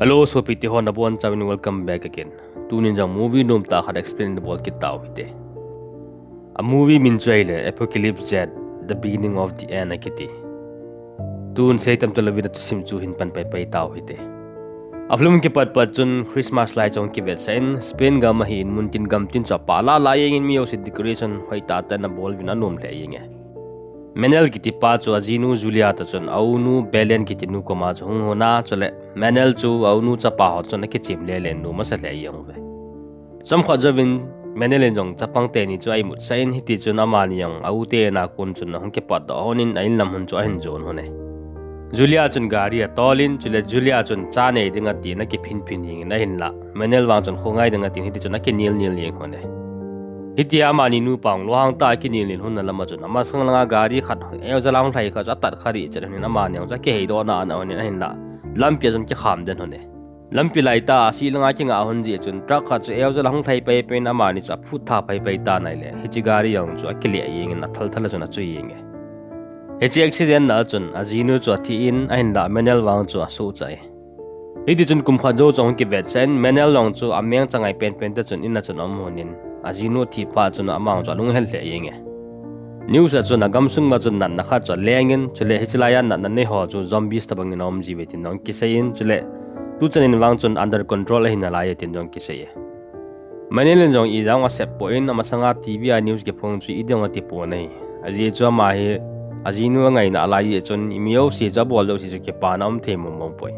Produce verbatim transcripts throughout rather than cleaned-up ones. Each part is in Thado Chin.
Hello, sopite ho, nabonchauvin welcome back again. Tunin jong movie nomtah khat explain nabol kit tau hite. A movie min chu ahile Apocalypse Z, The Beginning of the End akiti. Tun seitam talouvin athusim chu hin pan paipai tau hite. A film kipatpat chun Christmas lai chu ahung kivetsah in, Spain gam ahin, muntin gamtin chu apah lala jengin, mi jouse decoration hoitah tah in abol uvin anom lheh jenge. Manuel kitipa chu ajinu Julia toh chun aunu Belen kitinu koma chu hung lhun a, chule Manuel chu aunu chapa ho chun akichem lele nom masa lheh jeng uve. Chomkhat jouvin Manuel in jong chapang teni chu aimutsah in, hitichun amani jong aute na kon chun ahung kipatdoh lhonin a inlam lhun chu ahin jon lhone. Julia chun gari atolin, chule Julia chun cha nei ding atin akiphinphin jengin ahinla Manuel vang chun kho ngai ding atin hitichun akinelnel jeng lhone. Hitia amani nupa hung lunghang tah a akinelnel lhunna lama chun amasang langa gari khat eojal a hung lhai khat chu atat kha dehchet lhonin amani jong chu akiheidoh nana lhonin ahinla lampia chun kikham den lhone. Lampi laitah a sih langa kingah lhon jeh chun truck khat chu eojal a hung lhai paipai in amani chu aphut tha paipai tan ahile hiche gari jong chu akile jengin athalthal a chun achui jenge. Hiche accident na a chun ajinu chu athi in ahinla Manuel vang chu asohchah e. Hitichun kum khat jou chu ahung kivetsah in Manuel jong chu ameng changai penpen tah chun in a chun aum lhonin ajinu athi phat chun ama jong chu alunghel lheh jenge. News a chun agamsung ma chun natna khat chu alengin, chule hiche laiya natna neiho chu zombies tobangin aum jiuve tin jong kiseiyin, chule tuchan in vang chun under control ahi nalaiye tin jong kiseiye. Manuel in jong ijat jong asep poi in, amasanga TV a news kiphong chu idei jong atipon ahi. Ajeh chu ama hi ajinu angaina lai jeh chun mi jouse chu abol jouse chu kipana aum thei mongmong poi.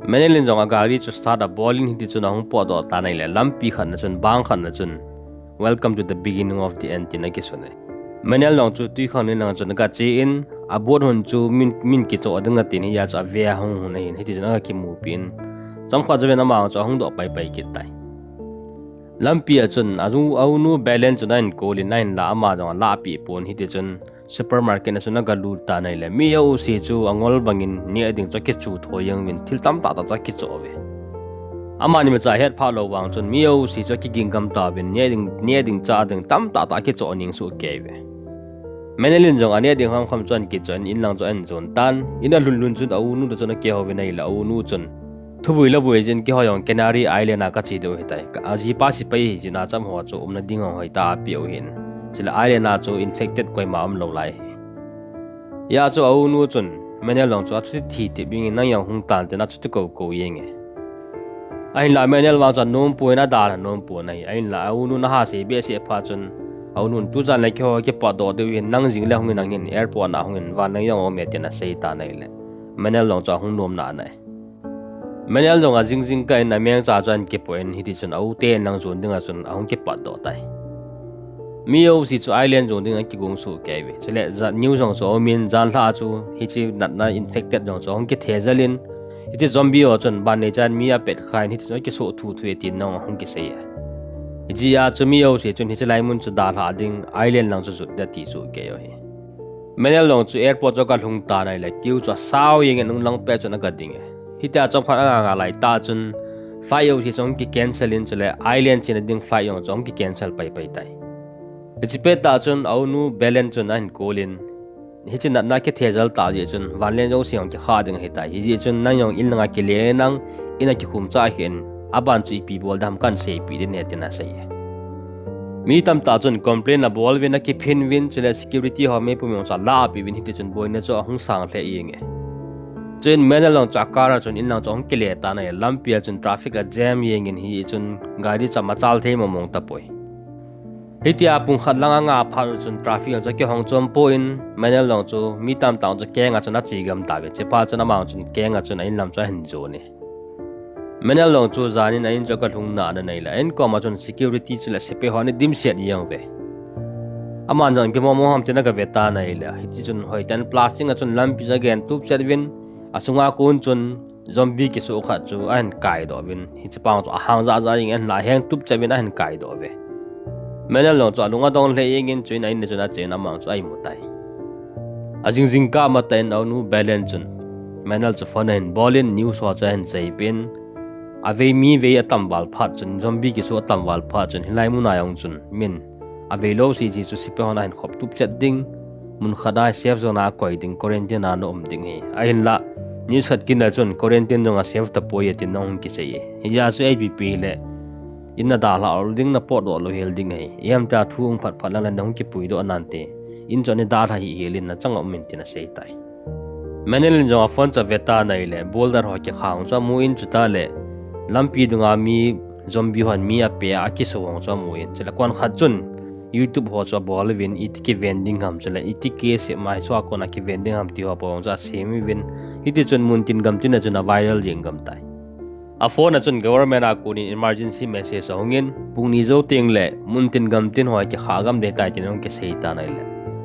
Manuel in jong agari chu start abol in hitichun ahung potdoh tan ahile lampi khatna chun, bang khatna chun Welcome to the Beginning of the End tin akisun e. Manuel jong chu twikhanglen langa chun agache in, aboat lhon chu min, min kichoh ding atin hia chu ave a hung lhun ahin, hitichun agakimupi in, chomkhat jouvin ama chu ahung doh paipai kit tai. Lampi a chun aju, aunu Belen chun ahin kolin ahinla ama jong alahpeh pon hitichun supermarket a chun agalut tan ahile mi jouse chu angol bangin neh ding chu akichu thou jeng uvin thil tamtah tah chu akichoh uve. Amani imacha ahet phah lou vang chun mi jouse chu akiging gam tauvin neh ding, neh ding chah ding tamtah tah akichoh ning soh kei uve. Manuel in jong aneh ding hamkham chu ahin kichoh in inlang chu ahin jon tan, in alhunlhun chun aunu toh chun akihouvin ahile aunu chun thuboi lhaboi jin keiho jong Canary Island a kache diu ahitai. Ajipa sepai hijeh a cham ho chu umna ding jong hoitah a apeh u ahin. Chule island a chu infected koima umlou lai ahi. Hia chu aunu chun Manuel jong chu achuti thi tep jengin nang jong hung tan tin achuti koukou jenge. Ahinla Manuel vang chu anompon adalha nompon ahi. Ahinla aunun ahasei behseh phat chun aunun tujan le keiho kipatdoh diu ahin, nang jingle hungin nangin airport na hungin vanleng jong aume tin asei tan ahile Manuel jong chu ahung nom nana e. Manuel jong ajing jingkah in amengcha chu ahin kipoh in hitichun aute inlang jon dinga chun ahung kipatdoh tai. Mi jouse chu island jon dinga kigong soh kei uve. Chule news jong chu aumin janlhah a chu hiche natna infected jong chu ahung kithejal in, hiche zombie ho chun ban neichan mi apet khan hitichun akisoh thuthu e tin jong ahung kisei e. Hijeh a chu mi jouse chun hiche laimun chu dalhah ding, island lang chu jot ding ati soh kei u ahi. Manuel jong chu airport chu agalhung tan ahile queue chu asao jengin nunglang pet chun agading e. Hitia chomkhat anganga laitah chun flight jouse chu ahung kicancel in chule island chena ding flight jong chu ahung kicancel paipai tai. Hiche pettah chun aunu Belen chun ahin kolin, hiche natna kithejal tah jeh chun vanleng jouse jong kikhah ding ahitai. Hijeh chun nang jong inlanga kile inlang, in a kikhum chah hih in, aban chu ipi bol ding ham kahin seipeh ding ahi tin asei e. Mi tamtah chun complain abol uvin akiphin uvin chule security ho meipum jong chu alahpeh uvin hitichun boina chu ahung sang lheh jenge. Chuin Manuel jong chu acar a chun inlang chu ahung kile tan ahile lampia chun traffic ajam jengin hijeh chun gari chu amachal thei mongmong tapoi. Hitia pungkhat lang anga phat u chun traffic jong chu akihong chompon, Manuel jong chu mi tamtah jong chu kenga chun ache gam tauve. Chuphat chun ama jong chun kenga chun a inlam chu ahin jon e. Manuel jong chu janin a in chu agalhung nana ahile a in koma chun security chule sepai ho ana dimset jeng uve. Aman jong ipi momo ham tin agave tan ahile hitichun hoitah in plastic a chun lampi chu agen tupchet uvin, asunga kon chun zombie kisoh khat chu ahin kaidoh uvin, hichepa jong chu ahang jahjah jengin ahin la heng tupchet uvin ahin kaidoh uve. Manuel jong chu alung adong lheh jengin chuin a inna chun achen ama jong chu aimu tai. Ajing jingkah matah in aunu Belen chun Manuel chu phone ahin bolin news ho chu ahin seipeh in, avei mi vei atam val phat chun, zombie kisoh atam val phat chun hilai muna jong chun min aveilou sese chu sepai hon ahin khop tupchet ding, mun khat a safe zone a koi ding, quarantine a na um ding ahi. Ahinla News khat kit na chun quarantine jong a safe tapoi e tin nahung kisei e. Hijeh a chu ipi pi le in nadalhah lou ding, napotdoh lou hel ding ahi. Ihamtia thu hung phat phat lang le nahung kipuidoh nante. In chu nadalha hih hel in nachang a um in tin asei tai. Manel in jong a phone chu avet tan ahile, boulder ho kikhah chu amu in, chutah le lampi dunga mi zombie hon mi ape a akisou ho chu amu in, chule konkhat chun YouTube ho chu abol uvin, iti kiven ding ham, chule iti case mai chu a kona kiven ding ham ti ho bol chu asem uvin. Hitichun muntin gamtin a chun aviral jeng gam tai. A phone a chun government a konin emergency message ahung in, pung ni jou teng le muntin gamtin ho kikhah gam ding tai tin ahung kisei tan ahile,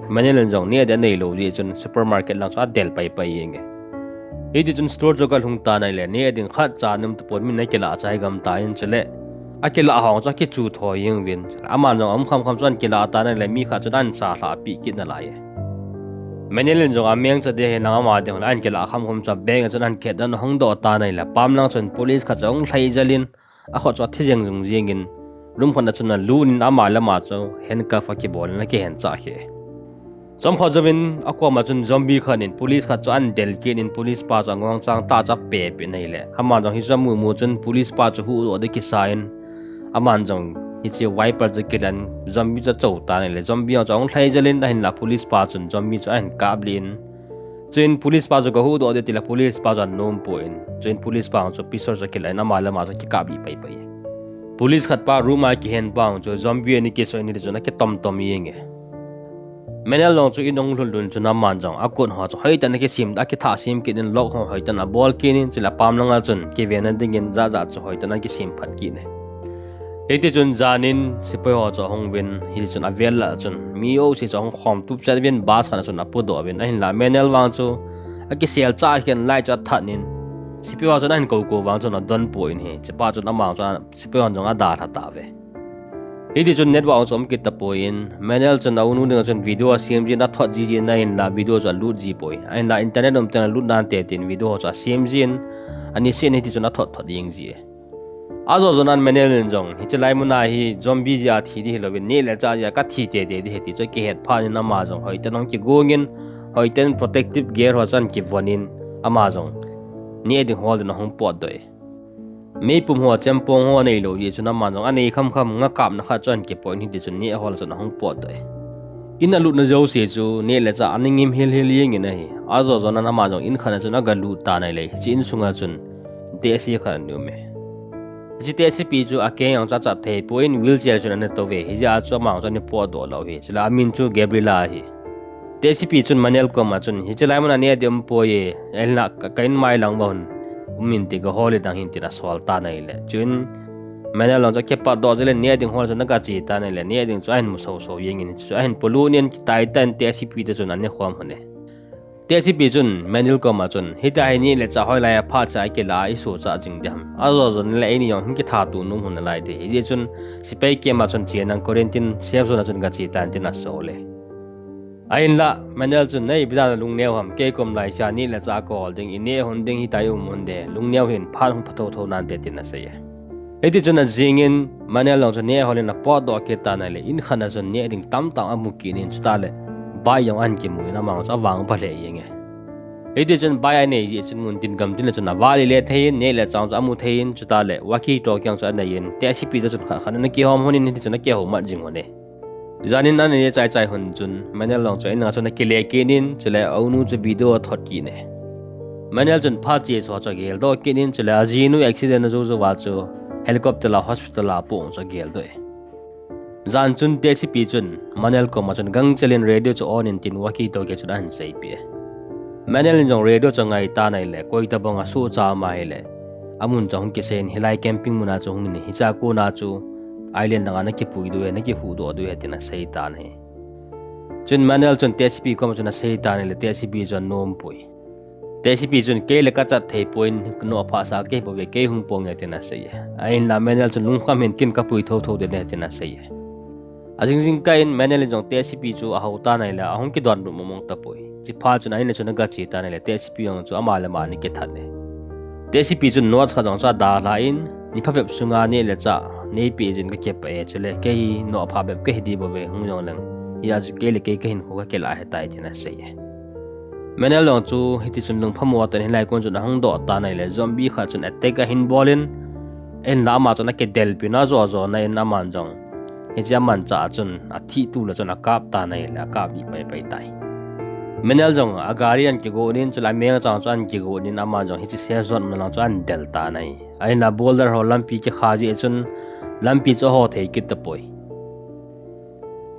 Manel in jong neh ding aneilou jeh chun supermarket lang chu adel pai pai jeng e. Hitichun store chu agalhung tan ahile, neh ding khatcha aum tapon, min akilah chai gam tan, chule akilah ho chu akichu thoi jeng uvin. Aman jong aum kham kham chu ahin kilah tan ahile, mi khat chun ahin chalhah peh kit nalai e. Manel in jong amengcha ding hihen lang ama ding le ahin kilah kham kham chu bank a chun ahin khetdoh in ahung doh tan ahile, pam lang chun police khat chu ahung lhai jel in, akhut chu athi jeng jung jeng in, room khat a chun alut in ama le ama chu handcuff akibol in akihen chah kheh e. Chomkhat jouvin akoma chun zombie khat in police khat chu ahin del kit in, police pa chu angong chang tah chu ape peh in ahile, aman jong hichu amu mu chun police pa chu huhdoh ding kisa in, aman jong hiche wiper chu akilan, zombie chu achou tan ahile, zombie jong chu ahung lhai jel in, ahinlah police pa chun zombie chu ahin kaplih in, chuin police pa chu gahuhdoh ding tile police pa chu anom poi in, chuin police pa jong chu pistol chu akilan, ama le ama chu akikaplih pai pai. Police khat pa room a kihen pa jong chu zombie ana kisou in, hitichun akitom tom jeng e. Manel jong chu in ahung lhun lhun chun aman jong akut ho chu hoitah in akisem, akithah sem kit in, lock ho hoitah in abol kit in, chule apam langa chun kivenna dingin jat jat chu hoitah in akisem phat kit e. Hitichun jan in sepai ho chu ahung uvin, hitichun avel lah chun mi jouse chu ahung khom tup chet uvin, bus khat a chun apodoh uvin, ahinlah Manel vang chu akisel chah khen, light chu athat in, sepai ho chun ahin kou kou vang chun adon poi in ahi. Hichepa chun ama chu sepai hon jong adalha tauve. Hitichun network chu um kit tapoi in, Manel chun a unu dinga chun video asem jin, athot ji jin, ahinlah video chu alut ji poi. Ahinlah internet um teng le lut nante tin video chu asem jin, aniseh in hitichun athot thot jeng ji e. Ajo jo nan Manel in jong, hiche lai muna hi zombie jeh a thi ding hilouvin, neh le chah jeh a kathi tei tei ding ahi ti chu akihet phat in ama jong hoitah in ahung kigong in, hoitah in protective gear ho chu ahin kivon in, ama jong neh ding hol din ahung potdoh e. Meipum ho, chempong ho aneilou jeh chun ama jong anei kham kham nga kapna khat chu ahin kipot in, hitichun neh hol a chun ahung potdoh e. In alutna jouse chu neh le chah a ana ngim hel hel jeng in ahi. Ajo jo nan ama jong in khat a chun agalut tan ahile, hiche insunga chun tehse khat ana um e. Hiche tehsepi chu akeng jong chu achat thei poi in, wheelchair chun ana touve, hijeh a chu ama jong chu ana potdoh lou ahi. Chule amin chu Gabriela ahi. Tehsepi chun Manel koma chun, hiche lai muna neh ding umpoi e, ahinlah ka, ka in mai lang uva hung um in ti, gahol in lang hin tin asol tan ahile, chuin Manel jong chu akipatdoh jel in neh ding hol a chun agache tan ahile, neh ding chu ahin mu soso jeng in, chu ahin polut in, kitai tah in tehsepi te chun ana khom lhon e. Tehsepi chun Manel koma chun, hitia hi neh le chah hoilai a phat cha a kilah a isochah jing ding ham, ajo jo nan le eini jong hin kithat to nom lhon nalai ding, hijeh chun sepai camp a chun che nang, quarantine safe zone a chun gache tan tin asol e. Ahinlah Manel chun, nei, ipi dan a lungneo ham, kei kom laisea neh le chah kahol ding, ineh lhon ding, hitia i um lhon ding, lungneo hih in, phat hung pha thotho nante tin asei e. Hitichun ajing in Manel jong chu neh hol in apotdoh kit tan ahile, in khat a chun neh ding tamtah amu kit in, chutah le bike jong ahin kimu in, ama jong chu avang pha lheh jeng e. Hitichun bike anei jeh chun muntin gamtin a chun avale le thei in, neh le chah jong chu amu thei in, chutah le walkie talkie jong chu anei in, tehsepi te chun khat khat in ana kihom lhon in, hitichun akihoumat jing lhon e. Jan in ana neh chai chai lhon chun Manel jong chu a in langa chun akile kit in, chule a unu chu video athot kit e. Manel chun phat chesa chu ageldoh kit in, chule ajinu accident ajou jouva chu helicopter a hospital a apoh chu ageldoh e. Jan chun tehsepi chun Manel koma chun gangchel in radio chu on in tin walkie talkie chun ahin seipeh e. Manel in jong radio chu angai tan ahile, koi tobang a sohcha um ahile, amun chu ahung kisei in, hilai camping muna chu hung in, hichea kona chu island langa nakipui diu ahi, nakihuhdoh diu ahi tin asei tan ahi. Chuin Manel chun tehsepi koma chun asei tan ahile, tehsepi chu anom poi. Tehsepi chun, kei le kachat thei poi in, nopha sa kei bou ve, kei hung ponge tin asei e. Ahinla Manel chun, lungkham hih in, ken kapui thotho ding ahi tin asei e. Ajing jingkah in Manel in jong tehsepi chu ahou tan ahile, ahung kidonbut mongmong tapoi. Chuphat chun a in a chun agache tan ahile, tehsepi jong chu ama le ama ana kithat e. Tehsepi chun notes khat jong chu adalha in, ni phabep sunga neh le chah neipeh jin kakipah e, chule kei hi nopha bep kahi ding bou ve, hung jongleng hia chu kei le kei kahinkho kakilah ahitai tin asei e. Manel jong chu hiti chun lungphamo tah in hilai kon chun ahung doh tan ahile zombie khat chun attack ahin bol in, ahinla ama chun akidelpi na jo jo na in aman jong hiche amanchah a chun athih tule chun akap tan ahile akap dih pai pai tai. Manel jong agari ahin kigon in chule amengcha chu ahin kigon in aman jong hiche safe zone mun lang chu ahin del tan ahi. Ahinla boulder ho lampi kikha jeh chun lampi chu aho thei kit tapoi.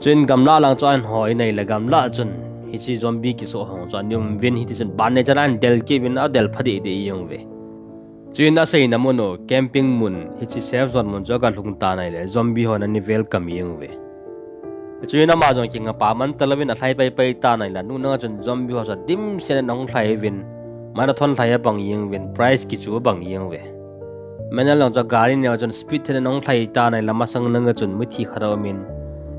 Chuin gamlah lang chu ahin ho in ahile gamlah chun hiche zombie kisoh ho chu ana um uvin hiti chun ban nei chan ahin del kit uvin adel pha deh deh jeng uve. Chuin aseina mun u camping mun hiche safe zone mun chu aga lhung tan ahile zombie hon ana welcome jeng uve. Chuin ama jong kingapa man talouvin alhai pai pai tan ahile nunung a chun zombie ho chu dimset in ahung lhai uvin marathon lhai abang jeng uvin prize kichu abang jeng uve. Manel jong chu gari neo chun speed thet in ahung lhai tan ahile masang nanga chun mithi khat aumin,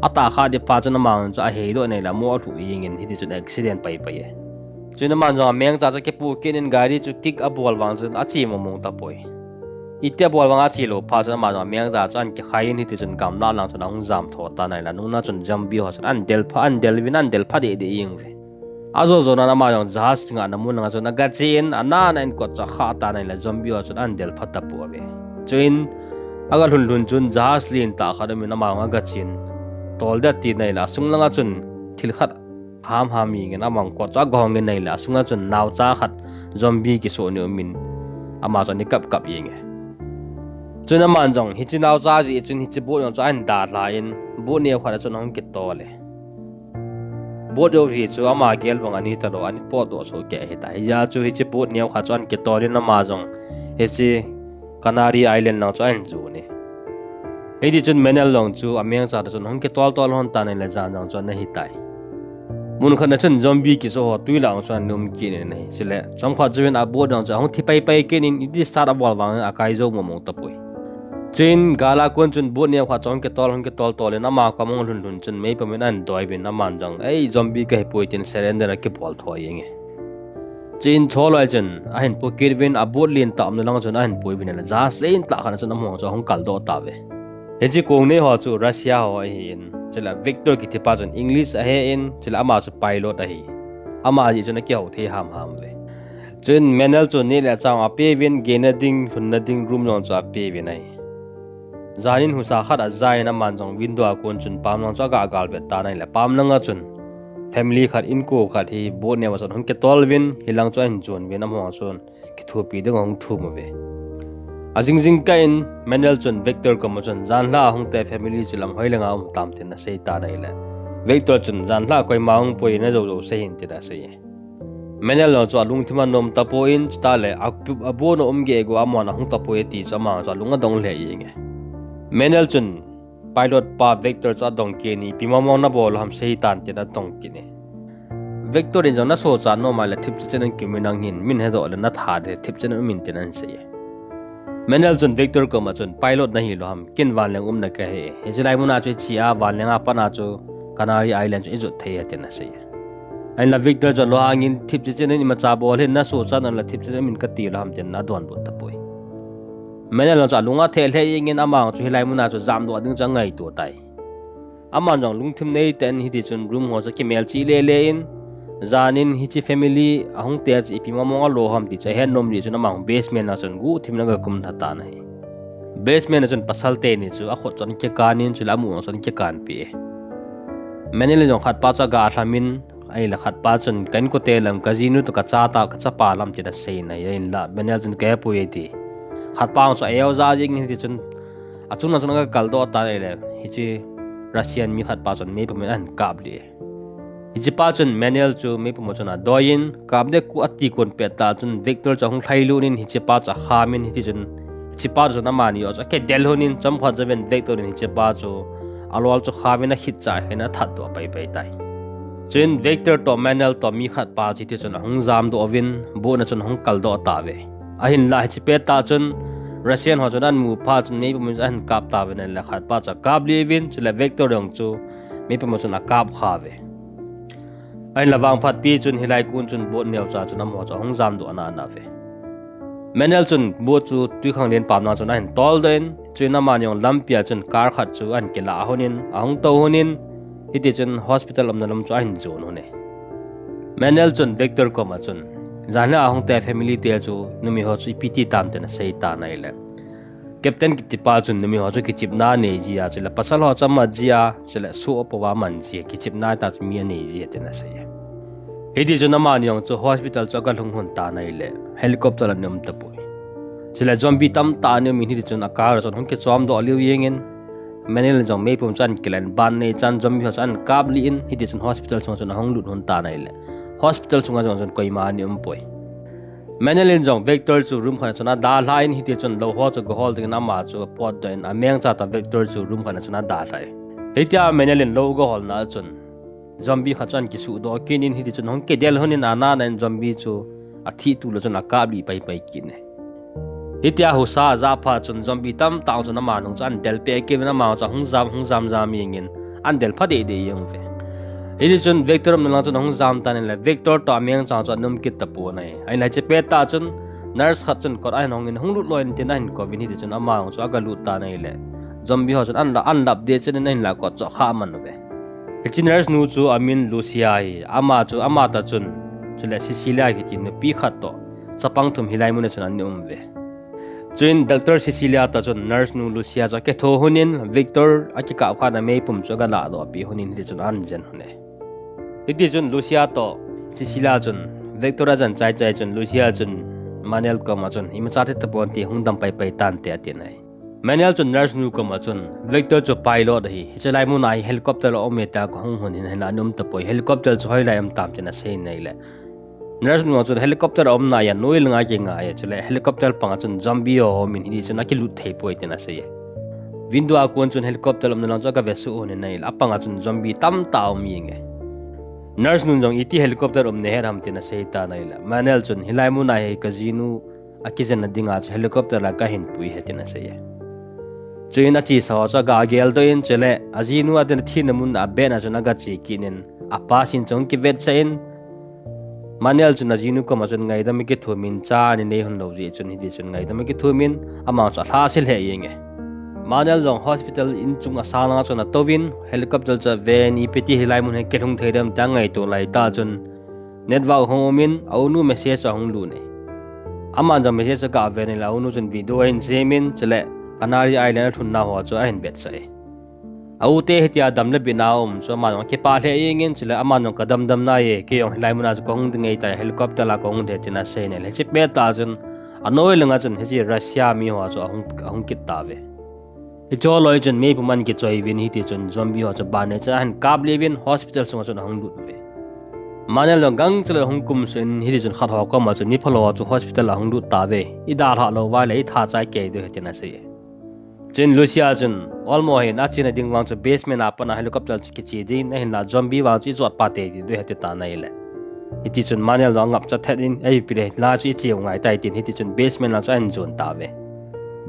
atah kha ding phat chun ama jong chu aheidoh in ahile amu alhuh jeng in hiti chun accident pai pai e. Chuin ama jong amengcha chu akipu kit in gari chu kick abol vang chun ache mong mong tapoi. Iti abol vang ache lou phat chun ama jong amengcha chu ahin kikhai in hiti chun gamlah lang chun ahung jam tho tan ahile nunung a chun zombie ho chun ahin del pha, ahin del uvin ahin del pha deh deh jeng uve. Ajo jo nan ama jong jahaz ngahna mun langa chun aga che in, ana ana in kot chu akha tan ahile zombie ho chun ahin del pha tapouve. Chuin aga lhun lhun chun jahaz lentah khat aumin ama jong aga chen. Tol ding ati in ahile asung langa chun thil khat ham ham jeng in ama jong kot chu aga hong in ahile asunga chun naocha khat zombie kisoh ni aumin ama chu ana kap kap jeng e. Chuin aman jong hiche naocha jeh chun hiche boat jong chu ahin dalha in boat neo khat a chun ahung kitol e. Boat jouse chu ama gel bang ani talou, ani potdoh soh kei ahitai. Hijeh chun hiche boat neo khat chu ahin kitol in ama jong hiche Canary Island lang chu ahin jon e. Hiti chun Manel jong chu amengcha toh chun ahung kitol tol lhon tan ahile jan jong chu ana hitai. Mun khat na chun zombie kisoh ho twi lah a chun ana um kit in ahi. Chule chomkhat jouvin a boat jong chu ahung thi pai pai kit in iti start abol vang akai jou mong mong tapoi. Chuin gal a kon chun boat neo khat chu ahung kitol, ahung kitol tol in ama kom ahung lhun lhun chun meipum in ahin doi uvin aman jong ei zombie kahipoi tin surrender akibol tho jeng e. Chuin choloi chun ahin po kit uvin a boat lentah umna lang chun ahin pui uvin ahile jahaz lentah khat a chun amaho chu ahung kaldoh tauve. Hiche kong nei ho chu Russia ho ahin chule Victor kitipa chun English ahe in chule ama chu pilot ahi. Ama jeh chun akihou thei ham ham uve. Chuin Manel chu neh le chah apeuvin, gehna ding, lhunna ding room jong chu apeuvin ahi. Jan in husa khat aja in aman jong window a kon chun pam lang chu aga gal vet tan ahile pam langa chun family khat inko khat hi boat neo a chun ahung kitol uvin hilang chu ahin jon uvin amaho chun kithopi ding ahung thum uve. Ajing jing kah in Manel chun Victor koma chun janhi a hung te family chu lam hoilanga um tam tin asei tan ahile Victor chun janhi a koima hung poi, na jou jou sei hih in tin asei e. Manel jong chu alungthim anom tapon chutah le a, a boat a um geh geh a amahon ahung tapoi ati chu ama chu alung adong lheh jeng e. Manel chun pilot pa Victor chu adong kit in ipi mong mong nabol u ham sei tan tin adong kit e. Victor in jong nasochat nom ahile thipchet chet in kium in nang hin min hedoh le natha ding thipchet in um in tin ahin sei e. Manel chun Victor koma chun pilot nahi lou ham, ken vanleng umna kahi. Hiche lai muna chu iche a vanleng a pat a chu Canary Island chu ijot thei e tin asei e. Ahinla Victor chun lunghang in thipchet chet in imacha bol hih in nasochat nom le thipchet in um in kati lou ham tin adonbut tapoi. Manel jong chu alung atheh lheh jeng in ama jong chu hilai muna chu jamdoh ding chu angaito tai. Aman jong lungthim neitah in hiti chun room ho chu akimelchih le le in, jan in hiche family ahung te chu ipi mong mong alo ham ti chu ahet nom jeh chun ama jong basement a chun guhthim in aga kum lha tan ahi. Basement a chun pasal teni chu akhut chun akikan in chule amu jong chun akikanpeh e. Manel in jong khatpa chu aga lham in, ahile khatpa chun ka inkote lam, kajinu toh kachate, kachapa lam tin asei in ahi, ahinla Manel chun kahepoi ati. Khatpa jong chu aeo ja jeng in hiti chun achung lang chun aga kaldoh tan ahile hiche Russian mi khatpa chun meipum in ahin kap lih e. Hichepa chun Manel chu meipum a chun adoi in kap ding ati kon pettah chun Victor chu ahung lhailut in hichepa chu akham in hiti chun hichepa chun amani joh chu akidel lhon in chomkhat jouvin Victor in hichepa chu alol chu kham in akhitcha khen athatdoh pai pai tai. Chuin Victor toh Manel toh mi khatpa chu hiti chun ahung jamdoh uvin boat a chun ahung kaldoh tauve. Ahinla hiche pettah chun Russian ho chun ahin mu phat chun meipum in ahin kap tauvin ahile khatpa chu akap lih uvin chule Victor jong chu meipum a chun akap khauve. Ahinla vangphatpi chun hilai kon chun boat neocha chun amaho chu ahung jamdoh ana nauve. Manel chun boat chu twikhanglen pam lang chun ahin toldoh in, chuin amani jong lampia chun car khat chu ahin kilah lhon in, ahung tou lhon in, hiti chun hospital umna lam chu ahin jon lhon e. Manel chun Victor koma chun, janhi a hung te family te chu numei ho chu ipi ti tam tin asei tan ahile, Captain kitipa chun numei ho chu kichepna nei jia, chule pasal ho chu amat jia, chule soh apou a aman jia, kichepna tah chu mi anei jia tin asei e. Hiti chun amani jong chu hospital chu aga lhung lhon tan ahile, helicopter ana um tapoi. Chule zombie tamtah ana um in, hiti chun a car chun hung kichom doh lheh jengin, Manel in jong meipum chu ana kilan, ban nei chan zombie ho chu ana kap lih in, hiti chun hospital sunga chun ahung lut lhon tan ahile, hospital sunga jong chun koima ana um poi. Manel in jong Victor chu room khat a chun adalhan, hiti chun lou ho chu gahol dingin ama chu apotdoh in, amengcha toh Victor chu room khat a chun adalhan. Hitia Manel in lou gaholna a chun zombie khat chu ana kisuhdoh kit in, hiti chun hung kidel lhon in, ana ana in zombie chu athih tule chun akap lih paipai kit e. Hitia husa ajah phat chun zombie tamtah chun ama nung chu ana del peh kit uvin, ama chu ahung jam, hung jam jam jengin ana del pha deh deh jeng uve. Hiti chun Victor umna lang chun ahung jam tan ahile, Victor toh amengcha chu ana um kit tapon ahi. Ahinla hiche pettah chun nurse khat chun kot ahin hongin, hung lut loi in tin ahin kouvin, hiti chun ama jong chu aga lut tan ahile, zombie ho chun ana, ana lap deh chen in ahinla kot chu akha man uve. Hiche nurse nu chu amin Lucia ahi, ama chu, ama tah chun, chule Cecilia kiti nupi khat toh chapang thum hilai mun a chun ana um uve. Chuin Doctor Cecilia tah chun nurse nu Lucia chu akitho lhon in, Victor akikap khat a meipum chu aga lahdoh peh lhon in, hiti chun ana jen lhon e. Hiti chun Lucia toh Cecilia chun Victor ajen chai chai chun Lucia chun Manel koma chun, imacha thei tapon te, hung dam paipai tante atin ahi. Manel chun nurse nu koma chun, Victor chu pilot ahi, hiche lai mun a hi helicopter aum e tia kahung lhon in, ahinla ana um tapoi, helicopter chu hoilai um tam tin asei in ahile, nurse nu chun helicopter aumna a noi langa kingai e, chule helicopter panga chun zombie ho aum in, hiti chun akilut thei poi tin asei e. Window a kon chun helicopter umna lang chu aga vesuh lhon in ahile, apanga chun zombie tamtah aum jeng e. Nurse nun jong iti helicopter umna ahet ham tin asei tan ahile, Manel chun, hilai mun a hi kajinu akijenna dinga chu helicopter a kahin pui ahi tin asei e. Chuin achesa ho chu aga geldoh in, chule ajinu atin athina mun a abetna chun aga che kit in, apa sin chun kivetsah in, Manel chun ajinu koma chun ngaidam akithum in, cha ana nei lhon lou jeh chun, hiti chun ngaidam akithum in, ama chu alhahsel lheh jeng e. Manel jong hospital in chung asang langa chun atouvin, helicopter chu aven, ipi ti hilai mun hi kilhung thei dem tia ngaito laitah chun, network hung um in, aunu message chu ahung lut e. Aman jong message chu aga ven ahile, aunu chun video ahin sem in, chule Canary Island alhunna ho chu ahin vetsah e. Aute hitia dam le bitna aum chu ama jong akipah lheh jeng in, chule ama jong kadam dam nai e, kei jong hilai mun a chu kahung ding ahitai, helicopter a kahung ding tin asei in ahile, hiche pettah chun anoi langa chun hiche Russia mi ho chu ahung, ahung kit tauve. Hiche ho loi chun meipum ana kichoi uvin, hiti chun zombie ho chu ban nei chan ahin kap lih uvin, hospital sunga chun ahung lut uve. Manel jong gangchel a hung kumsuh in, hiti chun khat ho koma chun, mi phalou ho chu hospital a hung lut tauve, idalhah lou uva ahile itha chai kei diu ahi tin asei e. Chuin Lucia chun, olmo hin achena ding vang chu basement a pat a helicopter chu kiche ding, ahinla zombie vang chu ijot pha tei diu ahi ati tan ahile, hiti chun Manel jong angapcha thet in, ipi le, la chu icheu ngai tai tin, hiti chun basement lang chu ahin jon tauve.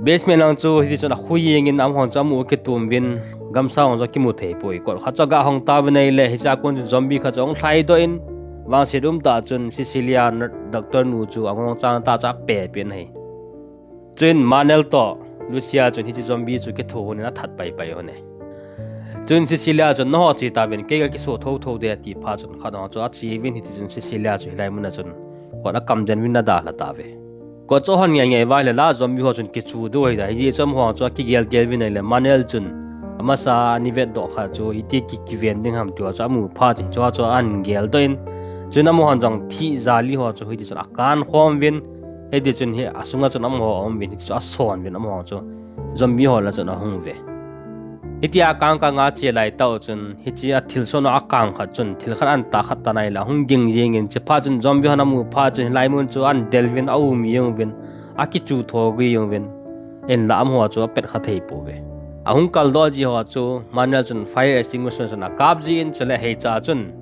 Basement lang chu hiti chun akhui jeng in, amahon chu amu akitum uvin, gamsa jong chu akimu thei poi, kot khat chu aga hong tauvin ahile, hichea kon chun zombie khat chu ahung lhaidoh in, vangset umtah chun Cecilia, doctor nu chu angongchang tah chu apeh peh in ahi. Chuin Manel toh Lucia chun hiche zombie chu kitho lhon in athat paipai lhon e. Chuin Cecilia chun, nangho che tauvin, kei kakiso thotho ding, ati phat chun khat ho chu ache uvin, hiti chun Cecilia chu hilai mun a chun kot akam den uvin adalha tauve. Kot chu ahon ngeingei uva ahile, la zombie ho chun kichu diu ahitai, hijeh chun amaho chu akigelgel uvin ahile, Manel chun amasa ana vetdoh khat chu iti ki, kiven ding ham ti ho chu amu phat chun hiche ho chu ahin geldoh in, chuin amahon jong thih jali ho chu hiti chun akankhom uvin, hiti chun hi asunga chun amaho aum uvin, hiti chu ason uvin, amaho chu zombie hol a chun ahung uve. Hitia kang kang a ache laitah u chun, hichea thilsoh a akang khat chun thil khat ana tah khat tan ahile, ahung ging jeng in, hiche phat chun zombie hon amu phat chun hilai mun chu ana del uvin, aum jeng uvin, akichu tho gui jeng uvin, ahinla amaho chu apet kha thei pouve. Ahung kaldoh ji ho chu Manel chun fire extinguisher chun akap jin, chule heicha chun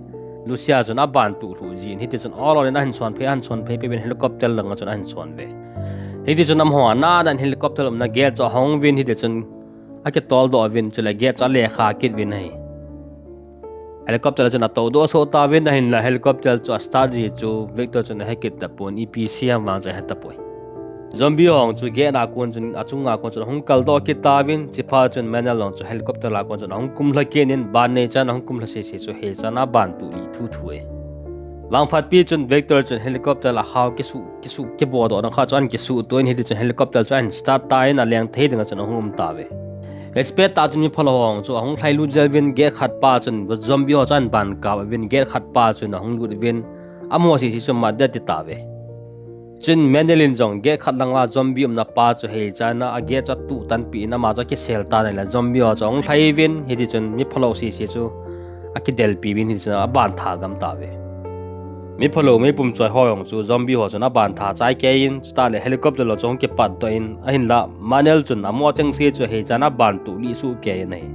Lucia chun aban tuh lhuh jin, hiti chun ol ol in ahin son phei, ahin son phei peh uvin, helicopter langa chun ahin son uve. Hiti chun amaho ana ana in helicopter umna gate chu ahong uvin, hiti chun akitoldoh uvin, chule gate chu alekha kit uvin ahi. Helicopter chun atoudoh soh tauvin, ahinla helicopter chu astart ji chu Victor chun ahe kit tapon, ipi asei ham vang chu ahe tapoi. Zombie ho chu gate a kon chun, achunga kon chun ahung kaldoh kit tauvin, hiche phat chun Manel jong chu helicopter a kon chun ahung kumlha kit in, ban nei chan ahung kumlha sese chu heichan aban tuh lih thuthu e. Langphatpi chun Victor chun helicopter a khao kisu kisu kibodohna kha chu ahin kisuhtoh in, hiti chun helicopter chu ahin start tan aleng thei dinga chun ahung um tauve. Hiche pettah chun miphalou ho chu ahung lhailut jel uvin, gate khat pa chun zombie ho chu ahin ban kap uvin, gate khat pa chun ahung lut uvin, amaho sese chu mat ding ati tauve. Chun Manel in jong gate khat langa zombie umna pa chu heichan a gate chu atuh tanpeh in ama chu akisel tan ahile zombie ho chu ahung lhai uvin, hiti chun miphalou sese chu akidelpi uvin, hiti chun aban tha gam tauve. Miphalou meipum choi ho jong chu zombie ho chun aban tha chai kei in, chutah le helicopter lou chu ahung kipatdoh in, ahinla Manel chun amaho chengse chu heichan aban tuh lih suh kei in ahi.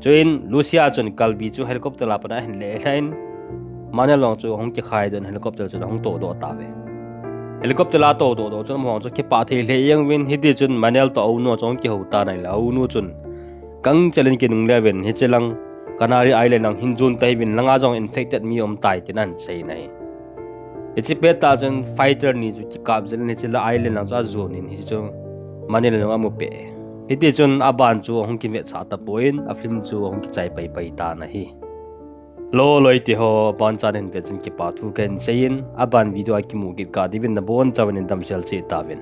Chuin Lucia chun Kalbi chu helicopter a pat ahin lelhah in, Manel jong chu ahung kikhaidoh in helicopter chun ahung tohdoh tauve. Helicopter a tohdoh doh chun amaho jong chu kipah thei lheh jeng uvin, hiti chun Manel toh aunu chu ahung kihou tan ahile aunu chun, gangchel in kinungle uvin, hiche lang Canary Island lang hin jon tahiuvin, langa jong infected mi aum tai tin ahin sei in ahi. Hiche pettah chun fighter ni chu kikap jel in hiche la island lang chu ajon in, hiche chu Manel in jong amu peh. Hiti chun aban chu ahung kivetsah tapon, a film chu ahung kichai paipai tan ahi. Hello loite ho, abonchan hin vet chun kipa thu kahin sei in, aban video a kimu kit kah diuvin nabonchauvin damsel cheh tauvin.